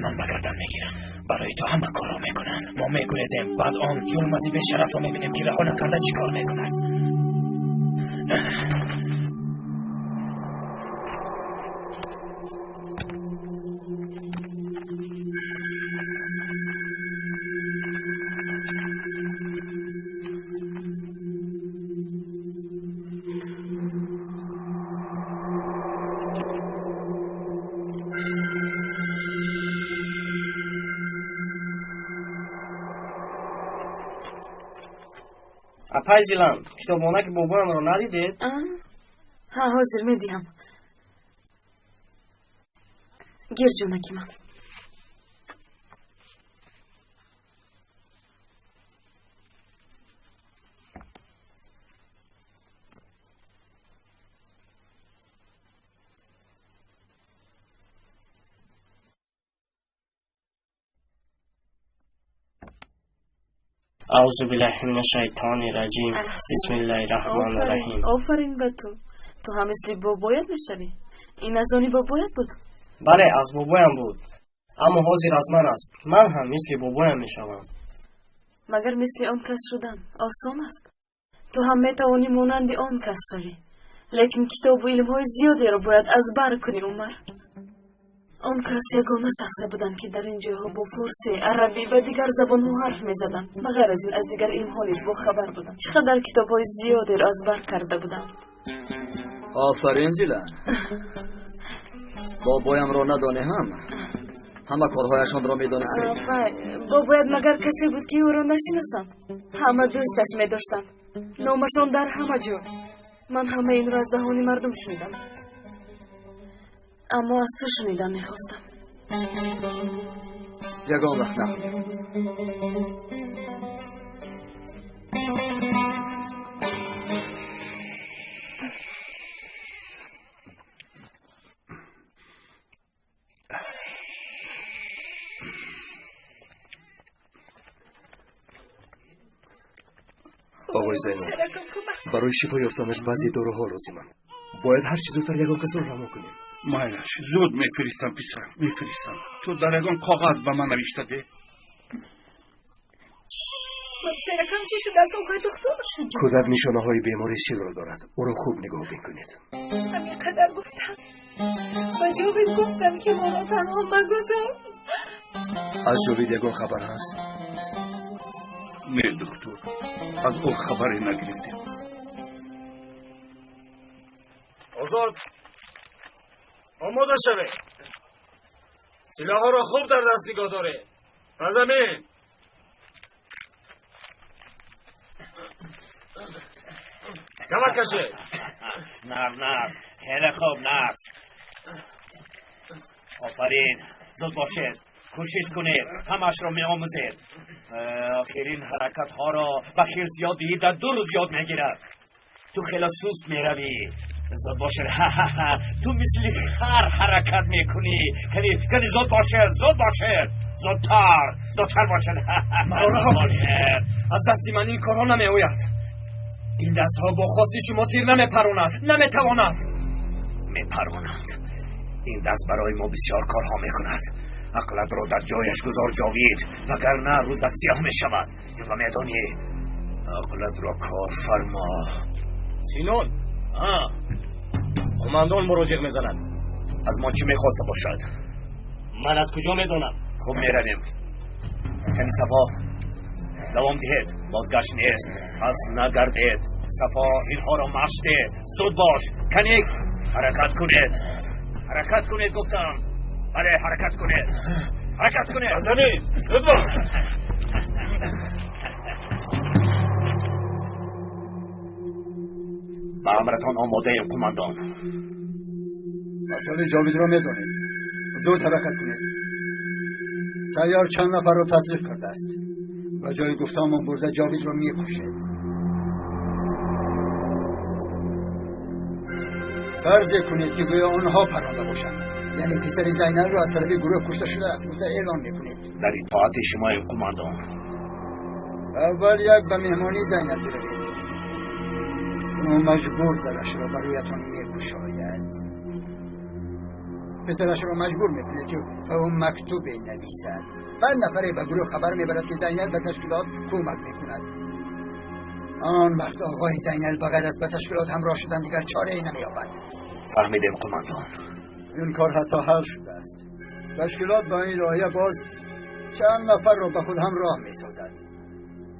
нон ба гардан мегирам. Барои ту ҳама корро мекунам. Мо мегурезем, баъд он юлмази бешарафро мебинем, ки раҳо накарда чӣ кор мекунад. Апай Зилан, китобонаки бобоямро надидед? Ҳа, ҳозир медиҳам. Гир, ҷонаки ман. Аузу биллаҳи минаш шайтони раҷим. Бисмиллаҳи раҳмони раҳим. Офарин ба ту. Ту ҳам мисли бобоят мешавӣ? Ин аз они бобоят буд? Бале, аз бобоям буд. Аммо ҳозир аз ман аст. Ман ҳам мисли бобоям мешавам. Магар мисли он кас шудан осон аст? Ту ҳам метавонӣ монанди он кас шавӣ. Лекин китобу илмҳои зиёдеро бояд аз бар кунӣ, Умар. Он кас ягона шахсе буданд, ки дар ин ҷойҳо бо форсӣ, арабӣ ва дигар забонҳо ҳарф мезаданд. Ба ғайр аз ин аз дигар илмҳо низ бохабар буданд. Чӣ қадар китобҳои зиёдеро аз бар карда буданд. Офарин, Зилан. Бобоямро надонӣ ҳам ҳама корҳояшонро медонистӣ. Вай, бобоят магар касе буд, ки ӯро нашиносанд? Ҳама дӯсташ медоштанд. Номашон дар ҳама ҷо. Ман ҳама инро аз даҳони мардум шунидам. Аммо аз ту шунидан мехостам. Ягон вақт нахӯрд. Оғои Зайнаб, барои шифо ёфтанаш баъзе доруҳо лозиманд. Бояд ҳарчи зудтар ягон касро раво кунем. Майлаш, зуд мефиристам, писарам, мефиристам. Ту дар ягон коғаз ба ман навишта деҳ. Серакам чӣ шудааст, оғои духтур? Кӯдак нишонаҳои бемории силро дорад. Ӯро хуб нигоҳубин кунед. Ҳамин қадар гуфтам. Ба Ҷовид гуфтам, ки моро танҳо магузор. Аз Ҷовид ягон хабар ҳаст? Не, духтур, аз ӯ хабаре нагирифтем. Озод, омода шавед. Силоҳҳоро хуб дар даст нигоҳ доред. Ба замин. Камар кашед. Нар, нар, хеле хуб, нар. Офарин, зуд бошед. Кӯшиш кунед, ҳамашро меомӯзед. Охирин ҳаракатҳоро ба хирс ёд диҳӣ, дар 2 рӯз ёд мегирад. Ту хеле суст меравӣ. Зуд бошед. Ха-ха-ха. Ту мисли хар ҳаракат мекунӣ. Кани, кани, зуд бошед, зуд бошед. Зудтар, зудтар бошед. Маро раҳо кунед. Аз дасти ман ин корҳо намеояд. Ин дастҳо бо хости шумо тир намепаронад, наметавонад. Мепаронанд. Ин даст барои мо бисёр корҳо мекунад. Ақлатро дар ҷояш гузор, Ҷовид, вагарна рӯзат сиёҳ мешавад. Инро медонӣ. Ақлатро кор фармо. Синон, қумандон муроҷиат мезанад. Аз мо чӣ мехоста бошад? Ман аз куҷо медонам? Хуб, меравем. Кани Сафо, давом диҳед. Бозгашт нест. Пас нагардед. Сафо, инҳоро машқ деҳ. Зуд бош. Каник, ҳаракат кунед. Ҳаракат кунед, гуфтам. Бале, ҳаракат кунед. Ҳаракат кунед. Ба замин, зуд бош. Ба амратон омодаем, қумандон. Масъалаи Ҷовидро медонед. Зуд ҳаракат кунед. Сайёр чанд нафарро тасдиқ кардааст. Ба ҷои гуфтаамон бурда Ҷовидро мекушед. Фарзе кунед, ки гӯё онҳо паронда бошанд. Яъне писари Зайнабро аз тарафи гурӯҳ кушта шудааст, гуфта эълон мекунед. Дар итоати шумоем, қумандон. Аввал як ба меҳмонии Зайнаб биравед. Ӯ маҷбур дарашро бароятон мекушояд. پسرش را مجبور میکند که به او مکتوب بنویسد. بعد نفری به گروه خبر میبرد که زینل به تشکیلات کمک میکند. آن وقت آقای زینل بغیر از به تشکیلات همراه شدن دیگر چاره ای نمییابد. فهمیدیم قماندان. این کار حتی حل شده است. تشکیلات با این راهیه باز چند نفر را به خود همراه میسازد.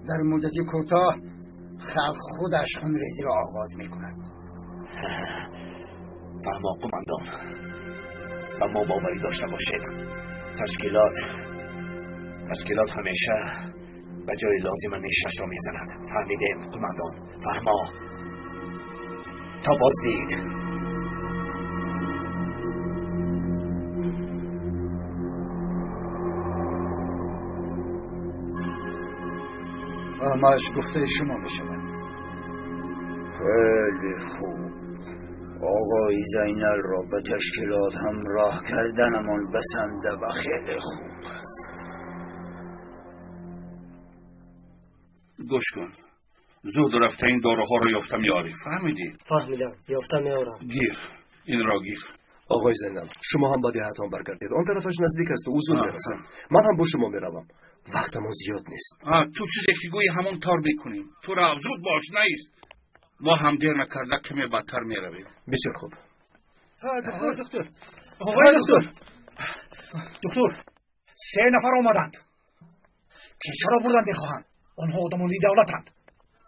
در مدتی کوتاه خلق خودش خونریزی را آغاز میکند. فهما قماندان، اما باوری داشته باشید تشکیلات همیشه به جای لازم نیشش را میزند. فهمیدیم قماندان، فهما. تا بازدید. همه‌اش گفته شما می شود. خیلی خوب. آقای زینل را به تشکیلات همراه کردنمان بسنده و خیلی خوب است. گوش کن، زود رفته این داروها رو یافته میاری. فهمیدی؟ فهمیدم، یافته میارم. گیر این را گیر. آقای زینل، شما هم با دهتان برگردید. آن طرفش نزدیک است و او زود میرسد. من هم با شما میروم. وقتمون زیاد نیست. تو چیزی که گویی همون تار میکنیم. تو را زود باش نیست. ما هم دیر نکرده کمی بدتر میرویم. بسیار خوب. دکتر، آقای دکتر، دکتر، 3 نفر آمدند که چرا بردن میخواهند. آنها آدمانی دولتند،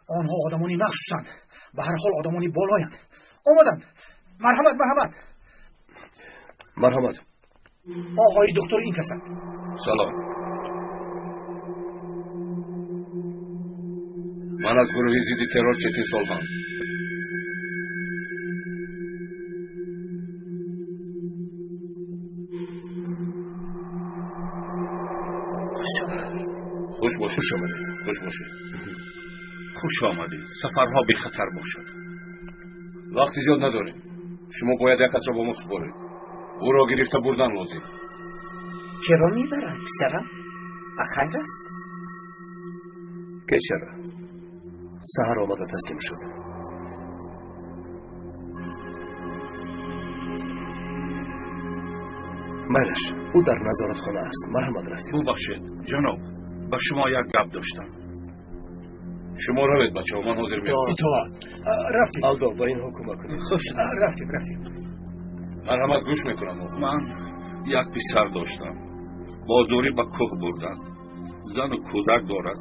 آنها آدمانی مخصوصند، به هر حال آدمانی بالایند. آمدند. مرحمت، مرحمت، مرحمت. آقای دکتر این کسند. سلام، من از گروه ضد ترور چتین سلطان. خوش آمدید. خوش باشید. خوش آمدید. خوش باشید. خوش آمدید. سفرها بی خطر باشد. وقت زیاد نداریم. شما باید یک کس را با ما سپارید. او را گرفته بردن لازم. چرا میبرند پسرم؟ خیر است؟ که چرا؟ سحر آمده تسلیم شد. مایلش، او در نظارتخانه است. مرحمت رفتیم. ببخشید جناب، به شما یک گپ داشتم. شما روید بچه ها، من حاضر میام. اطاعت. رفتیم. الدو با اینها کمک کنید. خوش رفتیم، رفتیم. مرحمت گوش میکنم. من یک پسر داشتم، با زوری به کوه بردن. زن و کودک دارد.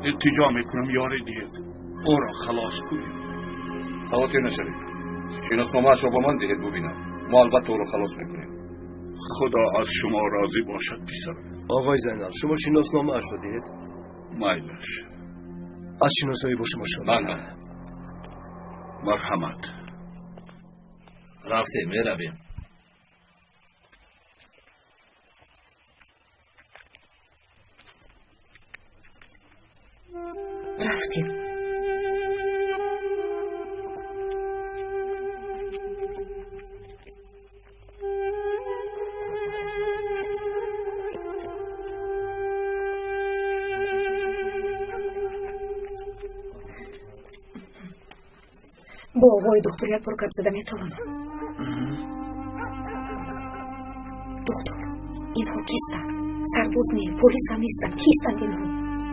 التجا میکنم یاری دهید او را خلاص کنید. خاطر نشوید. شناسنامه‌اش را با من دهید ببینم. ما البته او را خلاص میکنیم. خدا از شما راضی باشد پسرم. آقای زینل، شما شناسنامه‌اش را دهید؟ مایلش. از شناسایی با شما شد. من مرحمت. رفتیم، میرویم. رفتیم. با آقای دکتر یک بار گپ زده میتوانم؟ دکتر، اینها کیستند؟ سرباز نه، پلیس هم نیستند. کیستند اینها؟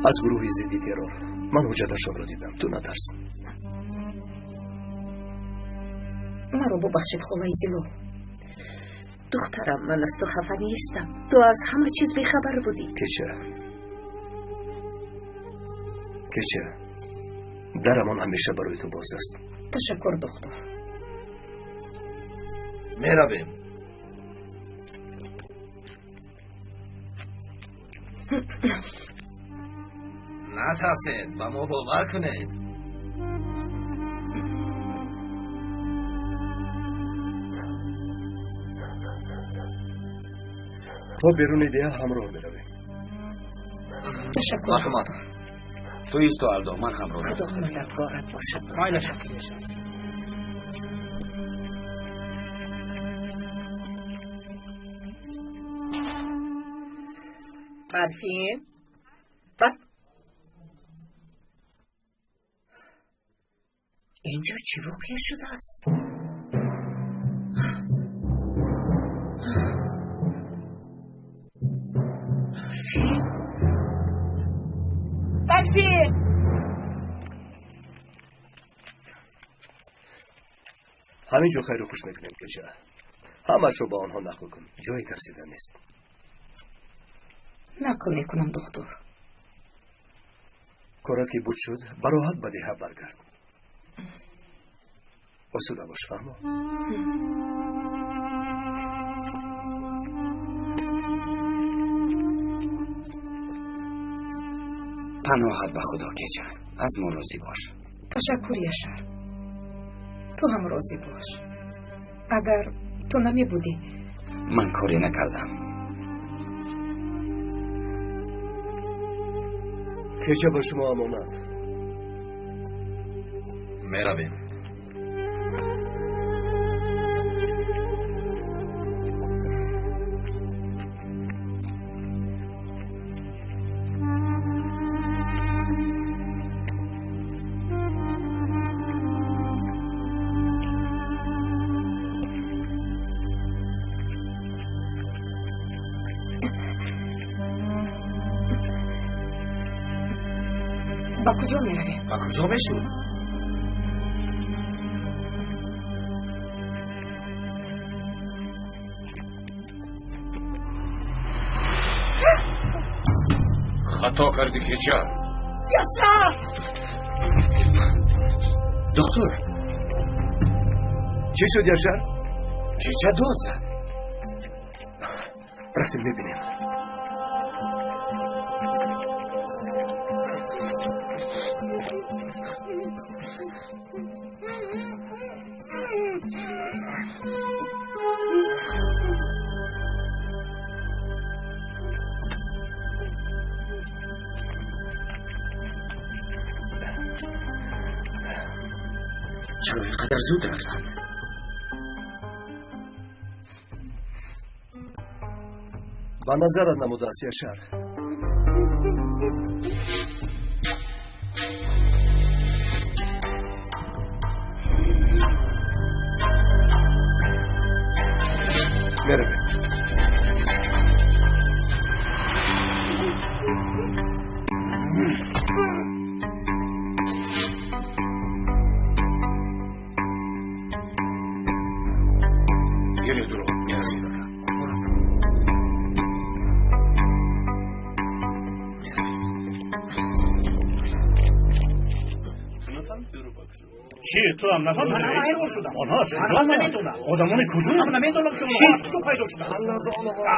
از گروه ضد ترور. من حجتشان را دیدم. تو نترس. مرا ببخشید خاله زلال. دخترم، من از تو خفه نیستم. تو از همه چیز بیخبر بودی. کچه درمان همیشه برای تو باز است. تشکر دکتر. میرویم. نترسید، به ما باور کنید. تا بیرون دیه همراه میرویم. تشکر. مرحمت. تو ایستو الدو، من همراه. خدا مددگارت باشد. مایلش. برفین بر اینجا چی واقع شده است؟ Ҳамин ҷо хайру хуш мекунем, Кеча. Ҳамаашро ба онҳо нақл кун. Ҷои тарсидан нест. Нақл мекунам, духтур. Корат ки буд шуд, бароҳат ба деҳа баргард. Осуда бош, фаҳмо? Паноҳат ба Худо, Кеча. Аз мо розӣ бош. Ташаккур, Яшар. Ту ҳам розӣ бош. Агар ту намебудӣ. Ман коре накардам. Кеча ба шумо амонат. Меравем. Ба куҷо меравем? Ба куҷо мешуд? Хато кардӣ, Кеча. Яшар! Доктор, чӣ шуд, Яшар? Кеча дод зад. Рафтем бибинем. Чаро инқадар зуд рафтанд? Ба назарат намудааст, Яшар. Меравем. Чӣ, ту ҳам нафаҳмидӣ? Ҳайрон шудам. Онҳо аз куҷо омаданд? Одамони куҷо? Ман намедонам, ки онҳо аз куҷо пайдо шуданд.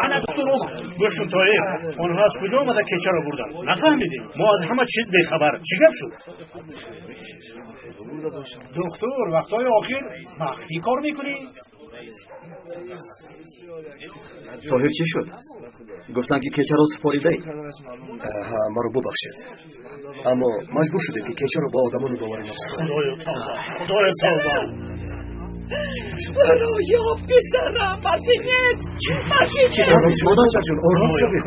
Ана духтур омад. Гӯш кун, Тоҳир, онҳо аз куҷо омада Кечаро бурданд? Нафаҳмидем. Мо аз ҳама чиз бехабар. Чӣ гап шуд? Духтур, вақтҳои охир махфӣ кор мекунӣ? Тоҳир, чӣ шуд? Гуфтанд, ки Кечаро супоридаӣ. Ҳа, маро бубахшед, аммо маҷбур шудем, ки Кечаро ба одамони боварӣ насупорем. Худоё тавба, Худоё тавба. Роё, писарам, барфӣ нест, барфӣ нест. Ором шуд, модарҷон, ором шавед.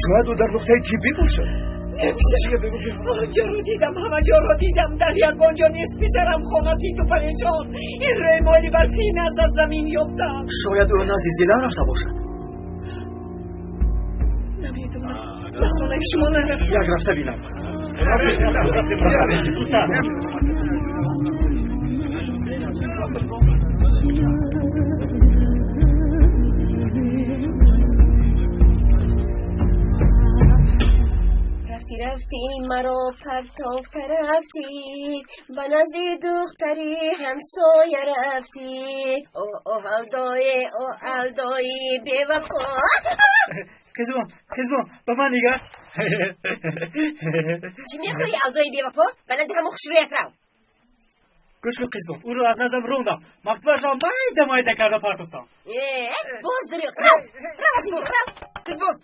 Шояд ӯ дар нуқтаи тиббӣ бошад. Ҷоро дидам, ҳама ҷоро дидам, дар ягон ҷо нест писарам. Хона титу парешон. Ин рӯймоли барфин аст, аз замин ёфтам. Шояд ӯ назди Зила рафта бошад. Намедонам, ба хонаи шумо нарафтам. Як рафта бинам. Рафтӣ, рафтӣ, маро партофта рафтӣ, ба назди духтари ҳамсоя рафтӣ. О, о, алдое, о, алдои бевафо. Қизбон, қизбон, ба ман нигар. Чӣ мехоҳӣ, алдои бевафо? Ба назди ҳамон хушрӯят рав. Гӯш кун, қизбон, ӯро аз наздам рондам, мактубашро майда майда карда партофтам. Э, боз дурӯғ. Рав, рав аз ин, рав. Қизбон,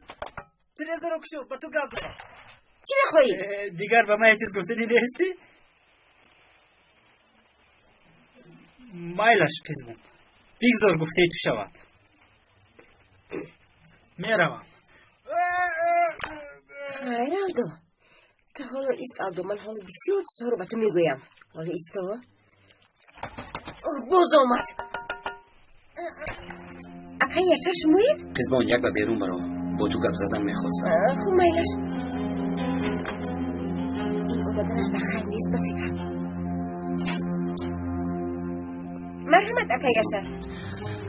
телевизорро кушо, ба ту гап дорам. Чӣ мехоҳӣ? Дигар ба ман ҳеҷ чиз гуфтанӣ нестӣ? Майлаш, қизбон, бигзор гуфтаи ту шавад. Меравам. Хайр, Алдо, ту ҳоло ист. Алдо, ман ҳоло бисёр чизҳоро ба ту мегӯям. Ҳоло исто. Боз омад. Акай Яшар, шумоед? Қизбон, як ба берун баро, бо ту гап задан мехостам. Хуб, майлаш. Ин омаданаш ба хайр нест, ба фикрам. Марҳамат, акай Яшар.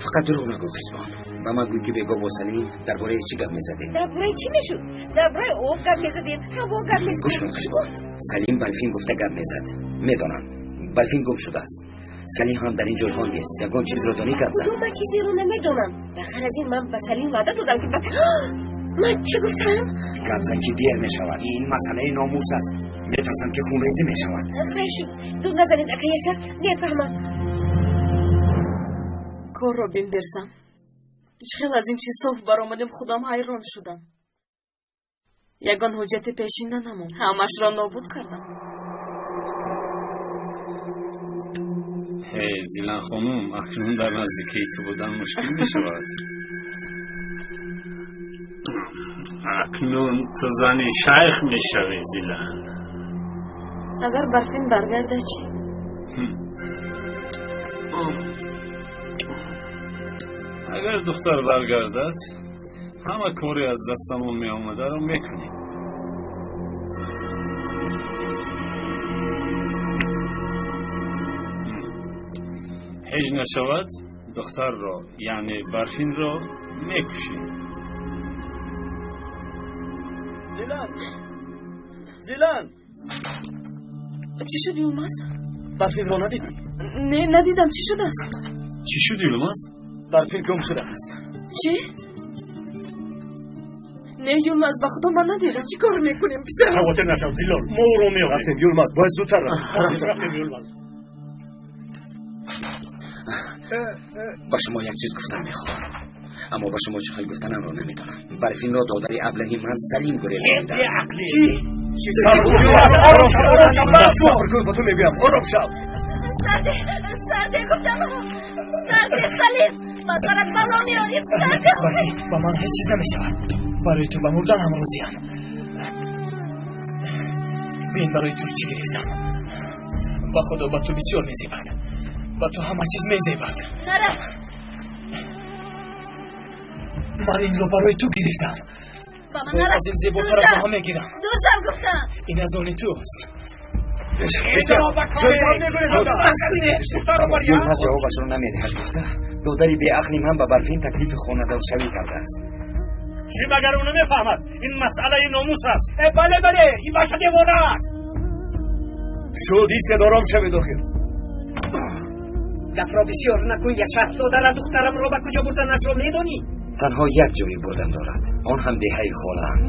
Фақат дурӯғ нагӯ, Қизбон. Ба ман гӯй, ки бегоҳ бо Салим дар бораи чӣ гап мезадед? Дар бораи чӣ мешуд? Дар бораи об гап мезадем, ҳаво гап мезадем. Гӯш кун, Қизбон. Салим Барфин гуфта гап мезад. Медонам, Барфин гум шудааст. Салим ҳам дар ин ҷойҳо нест. Ягон чизро донӣ, гап зан. Кудом ман чизеро намедонам. Ба ғайр аз ин ман ба Салим ваъда додам, ки ман чӣ гуфтам? Гап зан, ки дер мешавад. Ин масъалаи номус аст. Метарсам, ки хунрезӣ мешавад. Хайр шуд. Дур назанед, акай Яшар. Мефаҳмам. Корро бин, Берсан. Чӣ хел аз ин чиз соф баромадем, худам ҳайрон шудам. Ягон ҳуҷҷати пешин намонд, ҳамашро нобуд кардам. Ҳей, Зилан хонум, акнун дар наздикии ту будан мушкил мешавад. Акнун ту зани шайх мешавӣ, Зилан. Агар Барфин баргардад чӣ? Агар духтар баргардад, ҳама кори аз дастамон меомадаро мекунем. Ҳеҷ нашавад, духтарро, яъне Барфинро, мекушем. Зилан, Зилан! Чӣ шуд, Юлмаз? Барфинро надидӣ? Не, надидам. Чӣ шудааст? Чӣ шуд, Юлмаз? Барфин гум шудааст. Чӣ? Не, Юлмаз, ба худо, ман надидам. Чӣ кор мекунем, писар? Хавотир нашав, Зилол, мо ӯро меёбем. Рафтем, Юлмаз, бояд зудтар рафт. Рафтем, Юлмаз. Ба шумо як чиз гуфтан мехоҳам, аммо ба шумо чӣ хел гуфтанамро намедонам. Барфинро додари аблаҳи ман Салим гурезонидааст. Сабр кун, ба ту мегӯям, ором шав. Сарде, сарде, гуфтам, сарде, Салим, ба сарат бало меорӣ, сарде. Ба ман ҳеҷ чиз намешавад. Барои ту ба мурдан ҳам розиям. Бин, барои ту чӣ гирифтам. Ба худо, ба ту бисёр мезебад, ба ту ҳама чиз мезебад. Нара. Ман инро барои ту гирифтам. Ба ман нара. Аз ин зеботарашро ҳам мегирам. Дур шав, гуфтам. Ин аз они туст. Юлмаз ҷавобашро намедиҳад гуфта, додари беақли ман ба Барфин таклифи хонадоршавӣ кардааст. Чӣ, магар ӯ намефаҳмад, ин масъалаи номус аст? Бале, бале, ин баша девона аст. Шуд, истед, ором шавед охир. Гапро бисёр накун, Яшар. Додара духтарамро ба куҷо бурданашро медонӣ? Танҳо як ҷойи бурдан дорад, он ҳам деҳаи холаам.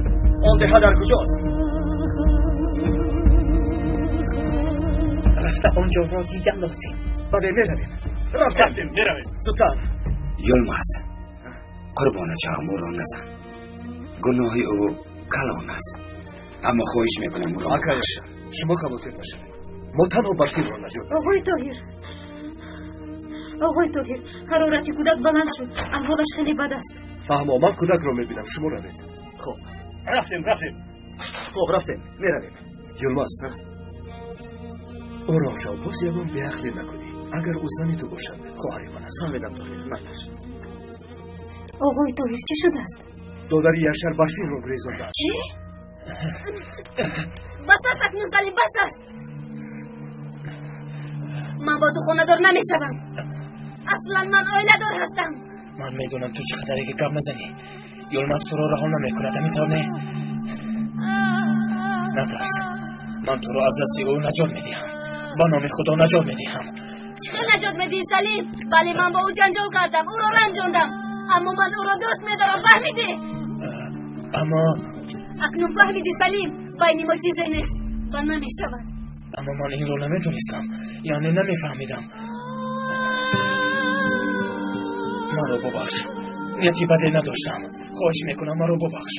Он деҳа дар куҷост? Рафта он ҷоро дидан лозим. Бале, меравем. Рафтем, меравем. Зудтар. Юлмаз, қурбоначаам, ӯро назан. Гуноҳи ӯ калон аст, аммо хоҳиш мекунам, ӯро. Акай Яшар, шумо хавотир нашавед, мо танҳо Барфинро наҷот. Оғои Тоҳир, оғои Тоҳир, ҳарорати кӯдак баланд шуд, аҳволаш хеле бад аст. Фаҳмо, ман кӯдакро мебинам, шумо равед. Хоб. Рафтем, рафтем. Хоб, рафтем, меравем. Юлмаз, ором шав, боз ягон беақлӣ накунӣ. Агар ӯ зани ту бошад, хоҳари ман аст. Фаҳмидам, Тоҳир, майлаш. Оғои Тоҳир, чӣ шудааст? Додари Яшар Барфинро гурезондааст. Чӣ? Бас аст акнун, Салим, бас аст. Ман бо ту хонадор намешавам. Аслан ман оиладор ҳастам. Ман медонам, ту чӣ қадаре ки гап назанӣ, Юлмаз туро раҳо намекунад, ҳамин тавр не? Натарс, ман туро аз дасти ӯ наҷот медиҳам. Ба номи Худо наҷот медиҳам. Чӣ хел наҷот медиҳӣ, Салим? Бале, ман бо ӯ ҷанҷол кардам, ӯро ранҷондам, аммо ман ӯро дӯст медорам, фаҳмидӣ? Аммо Акнун фаҳмидӣ, Салим, байни мо чизе нест ва намешавад. Аммо ман инро намедонистам, яъне намефаҳмидам. Маро бубахш, нияти баде надоштам. Хоҳиш мекунам, маро бубахш.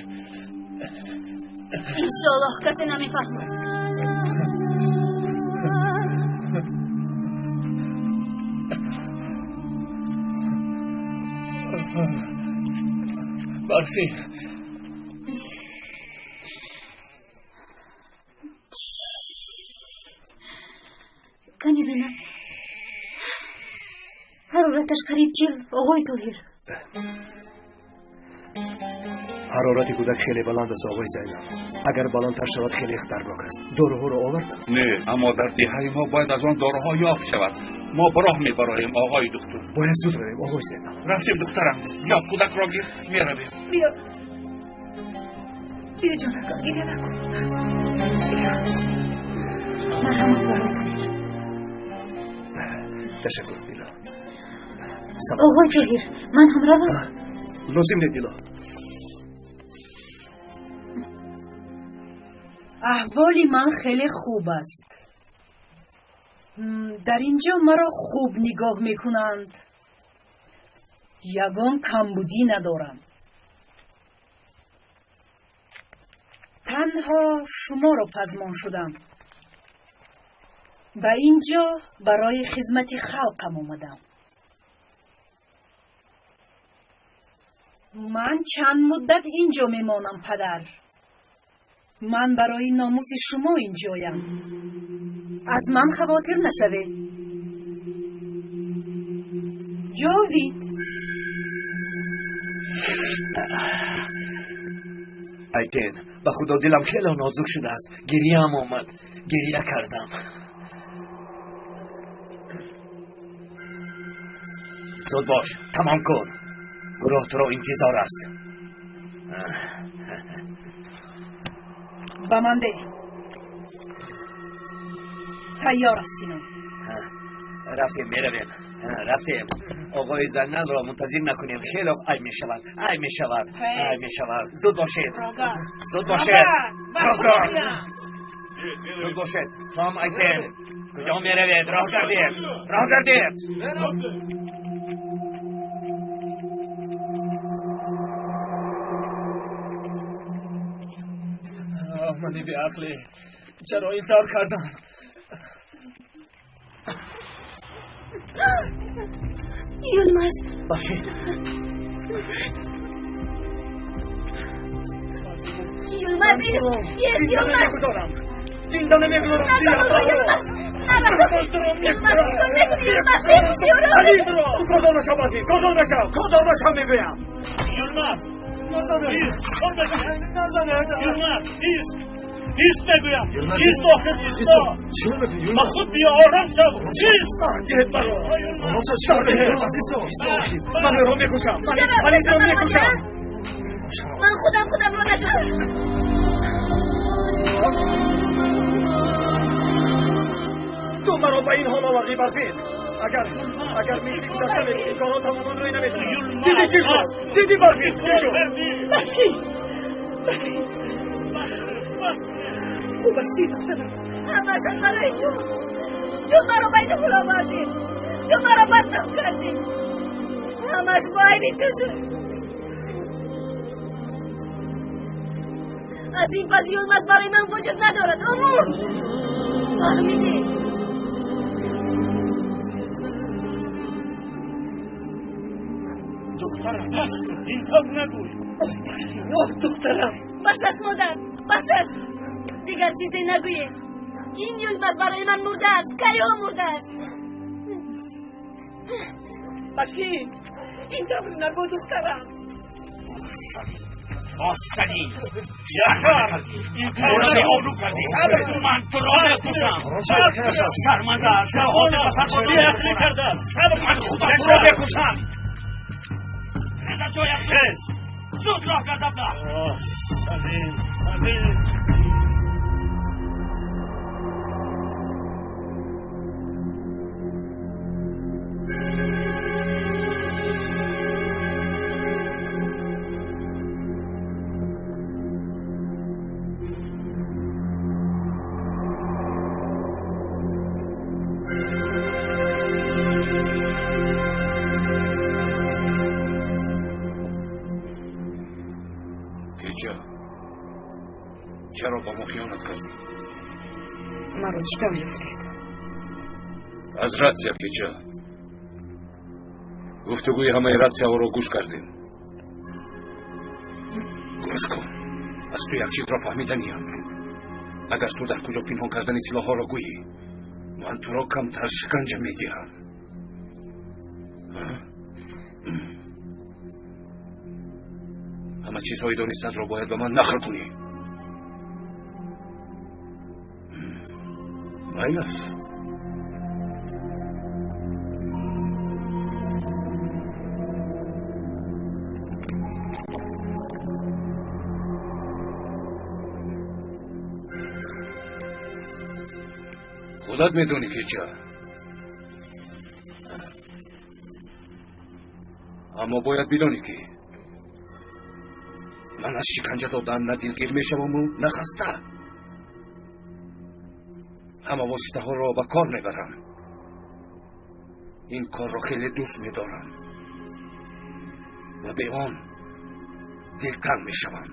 Иншоаллоҳ, касе намефаҳмад. Барфин. Кани бинам. Ҳарораташ қариб 40, оғои Тоҳир. Ҳарорати кӯдак хеле баланд аст, оғои Зайнал. Агар баландтар шавад, хеле хатарнок аст. Доруҳоро овардам? Не, аммо дар деҳаи мо бояд аз он доруҳо ёфт шавад. Мо ба роҳ мебароем, оғои духтур. Бояд зуд равем, оғои Зайнал. Рафтем, духтарам. Ё кӯдакро гир, меравем. Биё. Биё, ҷонакам, гиря накун. Биё. Марҳамат барои Тоҳир. Ташаккур, Дило. Оғои Тоҳир, ман ҳам равам? Лозим не, Дило. Аҳволи ман хеле хуб аст. Дар ин ҷо маро хуб нигоҳ мекунанд. Ягон камбудӣ надорам. Танҳо шуморо пазмон шудам. Ба ин ҷо барои хизмати халқам омадам. Ман чанд муддат ин ҷо мемонам, падар. Ман барои номуси шумо ин ҷоям. Аз ман хавотир нашавед. Ҷовид. Айтен, ба худо дилам хеле нозук шудааст. Гирьяам омад. Гирья кардам. Зуд бош, тамом кун. Гурӯҳ туро интизор аст. Ба ман деҳ. Тайёр аст, Сино. Рафтем, меравем. Рафтем. Оғои Зайналро мунтазир накунем. Хеле айб мешавад. Айб мешавад. Айб мешавад. Зуд бошед. Зуд бошед. Зуд бошед. Том, Айтен. Куҷо меравед? Роҳ гардед. Роҳ гардед. Мани беақлӣ, чаро ин тавр кардам? Юлмаз. Бахшед. Юлмаз, ес, Юлмаз. Зинда намегузорам. Юлмаз, Юлмаз, чикор мекунӣ? Юлмаз, чиро? Ту кодор нашав, Барфин, кодор нашав, кодор нашав мегӯям. Юлмаз, Юлмаз, ист. Ист мегӯям. Ист, охир исто. Ба худ биё, ором шав. Ист. Диҳед маро. Ман ӯро мекушам. Ман инро мекушам. Ман худам худамро наҷот. Ту маро ба ин ҳол овардӣ, Барфин. Агар мисли гузашта мебудӣ, корҳо тамоман рӯй намедод. Дидӣ чӣ шуд? Дидӣ, Барфин, чӣ шуд? Барфин! Барфин! Хуб астӣ, духтарам? Ҳамааш барои ту. Ту маро ба ин ҳол овардӣ. Ту маро бадном кардӣ. Ҳамааш бо айби ту шуд. Аз ин пас Юлмаз барои ман вуҷуд надорад. Умур! Фаҳмидӣ? Духтарам, бас кун, ин тавр нагӯй. Оҳ, духтарам. Бас аст, модар, бас аст. Дигар чизе нагӯед. Ин Юлмаз барои ман мурда аст. Кайҳо мурда аст. Барфин, ин тавр нагӯ, духтарам. Офарин. Яшар, ин корро обрӯ кардӣ. Ман туро мекушам. Шарманда, шаҳода ба сарбозӣ ақлӣ кардам. Ман худам туро мекушам. Ҷоя хез. Зуд роҳ гардаб. Салим, Салим. Чаро ба мо хиёнат кардӣ? Маро чӣ тавр ёфтед? Аз ратсия, Кеча. Гуфтугӯи ҳамаи ратсияҳоро гӯш кардем. Гӯш кун, аз ту як чизро фаҳмиданиям. Агар ту дар куҷо пинҳон кардани силоҳҳоро гӯӣ, ман туро камтар шиканҷа медиҳам. Ҳама Чизҳои донистатро бояд ба ман нақл кунӣ. Майлаш. Худат медонӣ ки ча. Аммо бояд бидонӣ ки ман аз шиканҷа додан на дилгир мешаваму на хаста. Ҳама воситаҳоро ба кор мебарам. Ин корро хеле дӯст медорам ва бе он дилтанг мешавам.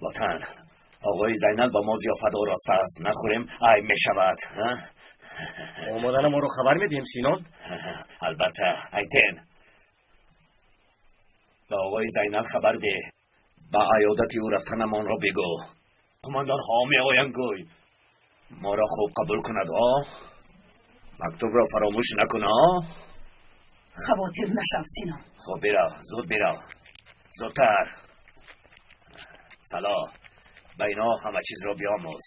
Ватан, оғои Зайнал ба мо зиёфат ороста аст. Нахӯрем, айб мешавад. Омадана моро хабар медиҳем, Синон? Албатта, Айтен. Ба оғои Зайнал хабар деҳ. Ба аёдати ӯ рафтанамонро бигӯ. Қумандонҳо меоянд, гӯй. Моро хуб қабул кунад, о? Мактубро фаромӯш накун, о? Хавотир нашав, Синон. Хуб, бирав, зуд бирав. Зудтар. Салоҳ, ба инҳо ҳама чизро биомӯз.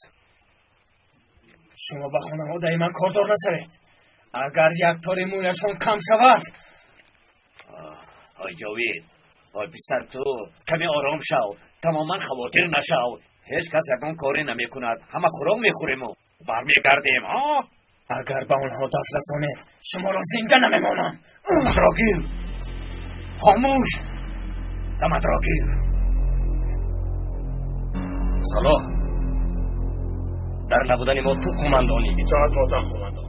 Шумо ба хонаводаи ман кордор нашавед. Агар як тори мӯяшон кам шавад. Ой Ҷовид, ой писар, ту каме ором шав, тамоман хавотир нашав. Ҳеҷ кас ягон коре намекунад. Ҳама хӯрок мехӯрему бармегардем, а? Агар ба онҳо даст расонед, шуморо зинда намемонам. Даматро гир. Хомӯш. Даматро гир. Салоҳ, дар набудани мо ту қумандонӣ. Итоат мотам, қумандон.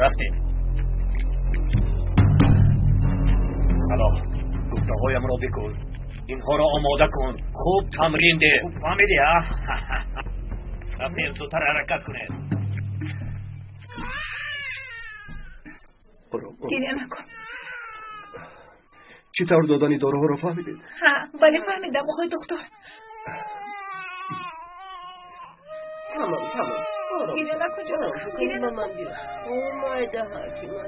Рафтем. Салоҳ, гуфтаҳоямро бикун. Инҳоро омода кун. Хуб тамрин деҳ. Хуб фаҳмидӣ, а? Рафтем, зудтар ҳаракат кунед. Гиря накун. Чӣ тавр додани доруҳоро фаҳмидед? Ҳа, бале, фаҳмидам, оғои доктор. Тамом, тамом. Гиря накун, ҷонам. Гиря накун. Ман биё. О, майда ҳаки ман.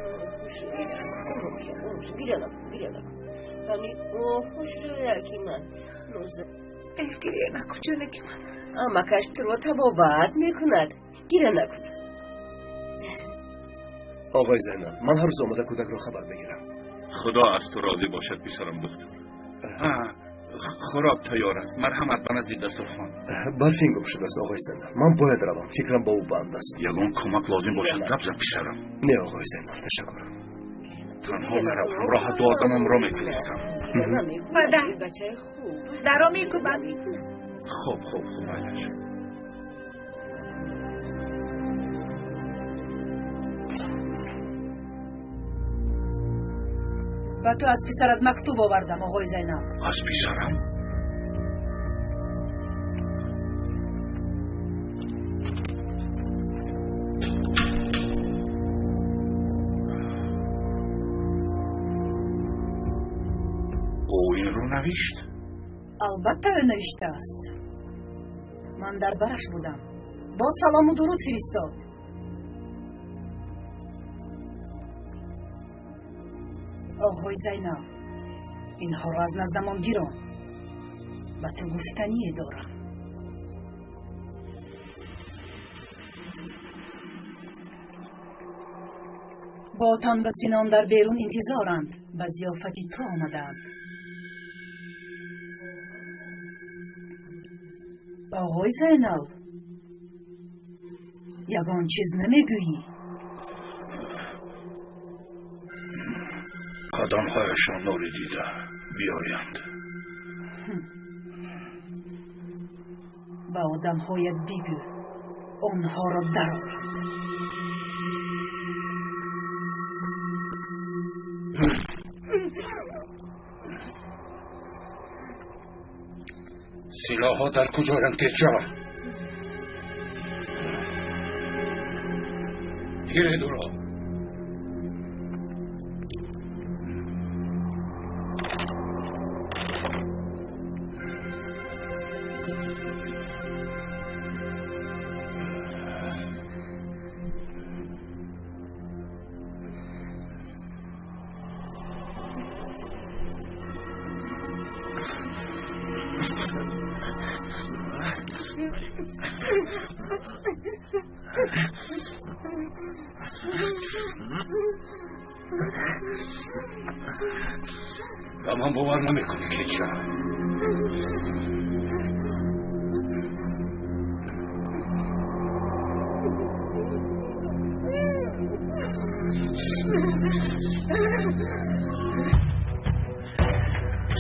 Гиря накун, гиря накун. Ҳами, о, хушрӯяки ман. Ноза. Гиря накун, ҷонаки ман. Амакаш туро табобат мекунад. Гиря накун. Оғои Зайнал, ман ҳар рӯз омада кӯдакро хабар мегирам. Худо аз ту розӣ бошад, писарам доктор. Хӯрок тайёр аст. Марҳамат ба назди дастурхон. Барфин гум шудааст, оғои Зайнал. Ман бояд равам. Фикрам ба ӯ банд аст. Ягон кӯмак лозим бошад, гап зан, писарам. Не, оғои Зайнал, ташаккур. Танҳо нарав, ҳамроҳат ду одамамро мефиристам. Падар, даро мекӯбад. Хуб, хуб, хуб, майлаш. Ба ту аз писарат мактуб овардам, оғои Зайнал. Аз писарам? Ӯ инро навишт? Албатта, ӯ навиштааст. Ман дар бараш будам. Бо салому дуруд фиристод. Оғои Зайнал, инҳоро аз наздамон бирон. Ба ту гуфтание дорам. Ботан ва Синон дар берун интизоранд. Ба зиёфати ту омадаанд. Оғои Зайнал, ягон чиз намегӯӣ? Қадамҳояшон нури дида биёянд. Ба одамҳоят бигӯ, онҳоро дароранд. Силоҳҳо дар куҷоянд, Кеча? Гиред ӯро. Ба ман бовар намекунӣ, кеча.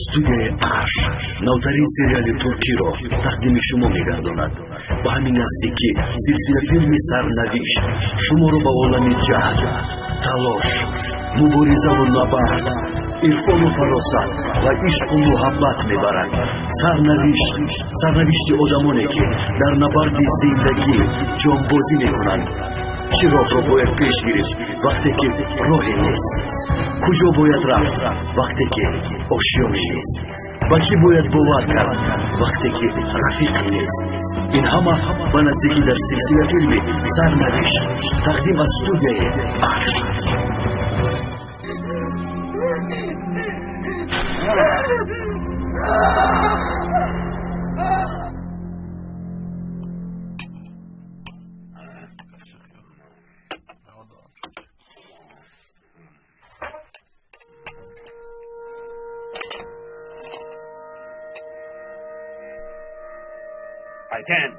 Студияи Арш навтарин сериали туркиро тақдими шумо мегардонад. Ба ҳамин наздикӣ силсила филми Сарнавишт шуморо ба олами ҷаҳд, талош, муборизаву набард, ирфону фаросат ва ишқу муҳаббат мебарад. Сарнавишт, сарнавишти одамоне, ки дар набарди зиндагӣ ҷонбозӣ мекунанд. Чӣ роҳро бояд пеш гирифт, вақте ки роҳе нест? Куҷо бояд рафт, вақте ки ошёне нест? Ба кӣ бояд бовар кард, вақте ки рафиқе нест? Ин ҳама ба наздикӣ дар силсила филми Сарнавишт, тақдим аз студияи Арш. Айтен,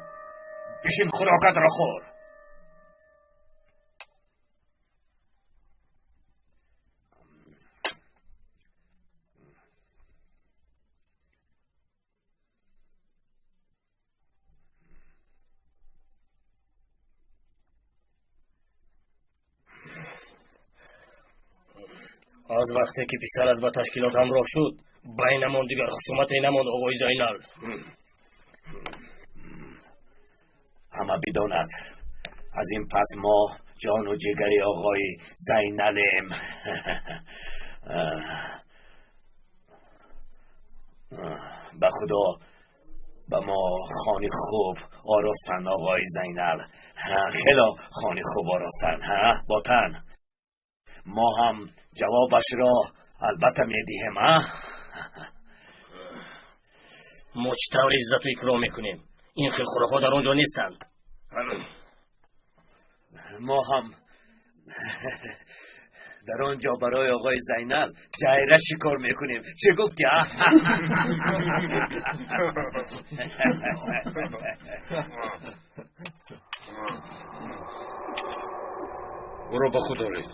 бишин, хӯрокатро хӯр. Аз вақте ки писарат ба ташкилот ҳамроҳ шуд, байнамон дигар хусумате намонд, оғои Зайнал. Ҳама бидонад, аз ин пас мо ҷону ҷигари оғои Зайналем. Ба худо, ба мо хони хуб оростанд, оғои Зайнал. Хело хони хуб оростанд, ботан. Мо ҳам ҷавобашро албатта медиҳем, а? Мо чӣ тавр иззату икром мекунем? Ин хел хӯрокҳо дар он ҷо нестанд. Мо ҳам дар он ҷо барои оғои Зайнал ҷайра шикор мекунем. Чӣ гуфтӣ, а? Ӯро ба худ оред.